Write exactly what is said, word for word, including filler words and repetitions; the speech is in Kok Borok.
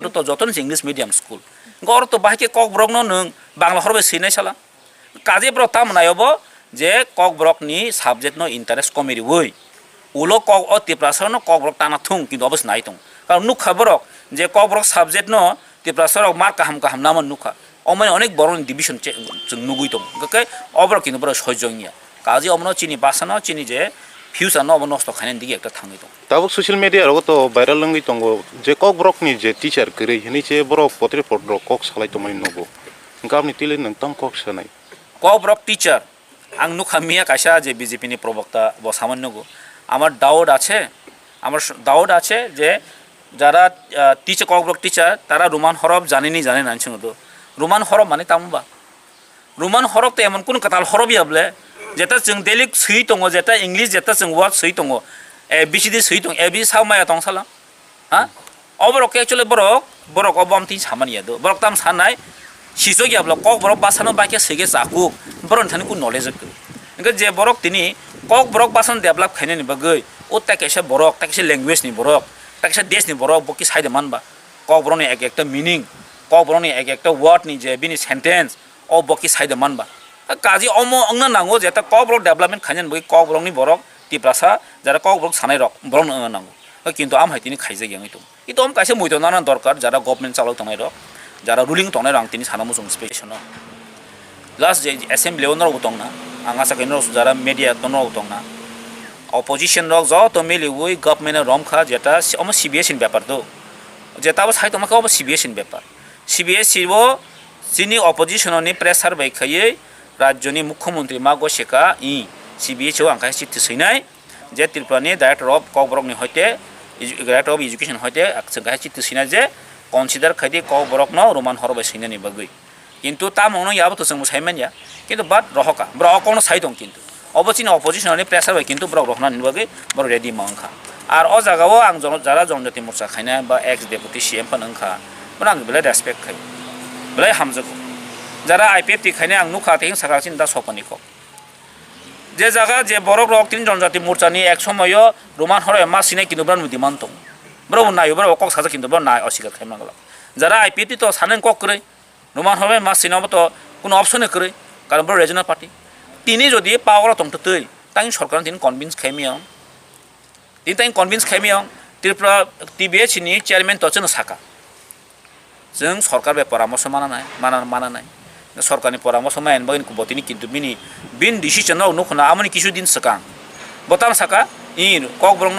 Oro to jotono se English medium school. Hwnkhe oro to bahai khe Kokborok no nwng Bangla hor bai swinai sala. Kaje borok tamo nai obo je Kokborok ni subject no interest komi riwi. Ulo kok o Tiprasa no Kokborok tana thung, kintu obo se nai tongo. Karon nukha borok je Kokborok subject no Tiprasa rok mark kaham kaham naman nukha. Omoni onek borok ni division che-, chwng nugwi tongo. Hwnkhe oborok kintu borok sojjo wngya. Kaje omono chini basa no, chini je future no obo nosto khainani digi ekta thangwi tongo. Tabuk social media rogo to viral wngwi tongo je Kokborok ni je teacher kwrwi hinwi se borok potre potrok kok salai tongmani nugo. Hwnkhe aboni twi le nwng tamo kok sanai? Kokborok teacher, ang nukha miya kaisa je B J P ni probokta bo samani nugo. Amar doubt ache, amar saw-, doubt ache je jara, ah, teacher, Kokborok teacher, tara Roman horof janini jane nani swngo do. Roman horof mane tamo ba? Roman horof to emon kunu kwtal horof ya bole, jeta chwng daily swi tongo, jeta English, jeta chwng word swi tongo, A B C D swi tongo, A B C sa maya tong sala. Ha? Oborok khe actually borok, borok obo amtwi samani ya do. Borok tam sanai, sisok ya bole, Kokborok basa no bai khe swi khe chakuk, borok ni thani kunu knowledge kwrwi. Hwnkhe je borok tini Kokborok basa no develop khainani bagwi, o ta kaisa borok, ta kaisa language ni borok, ta kaisa desh ni borok, bo khe sai de man ba. Kokborok ni ek ekta meaning, Kokborok ni ek ekta word ni je bini sentence, o bo khe sai de man ba. Kaji omo wngna nango je ta Kokborok development khainani bagwi Kokborok ni borok Tiprasa jara Kokborok sanai rok borok no wngna nango. Kintu am hai tini khaijak ya wngwi tongo. Kintu omo kaisa muitu nana dorkar jara government chalok tongnai rok, jara ruling tongnai rok ang tini sana muchung special no. Last je assembly o norok bo tongna, ang acha khe norok jara media to norok bo tongna. Opposition rok joto miliwi government no romkha jeta si-, omo C B S C ni bepar do. Jeta bo sai tongma khe obo C B S C ni bepar. C B S C o chini opposition ni pressure bai khaiwi rajyo ni mukhyamantri ma goseka i C B S C o ang khe chithi swinai je Tripura ni Director of Kokborok ni hoite, edu-, Director of Education hoite chwng khe chithi swinai je consider khaidi Kokborok no Roman horof bai swinani bagwi. Kintu tamo wngno ya abo to chwngbo sai manya. Kintu but rohoka. Borok o kokno sai tong kintu. Obo chini opposition ni pressure bai kintu borok rohornani bagwi borok ready ma wngkha. Ar o jaga o ang jon-, jara Jonojati Morcha khainai ba ex deputy C M phano wngkha. Bono ang belai respect khai. Belai hamjago. Jara I P F T khainai ang nukha tei sakha chini da sopani kok. Je jaga je borok rok tini Jonojati Morcha ni ek somoyo Roman horof ma sinai kintu borok ni demand tong. Borok bo naio, borok bo kok sajak kintu borok nai osikar khai mangala. Jara I P F T to sanai kok kwrwi. Roman horof ma sina obo to kuno option kwrwi, karon bo regional party. Tini jodi power o tongtwtwi, tang sorkar tini convince khaimiyong. Tini tang convince khaimiyong, Tripura T B S ni chairman to chwng saka. Chwng sorkar bai poramorso mananai, mana, mananai. Sorkar ni poramorso maya bagwi bo tini kintu bini, bini decision no nukhuna amoni kisu din swkang. Bo tamo saka, i Kokborok no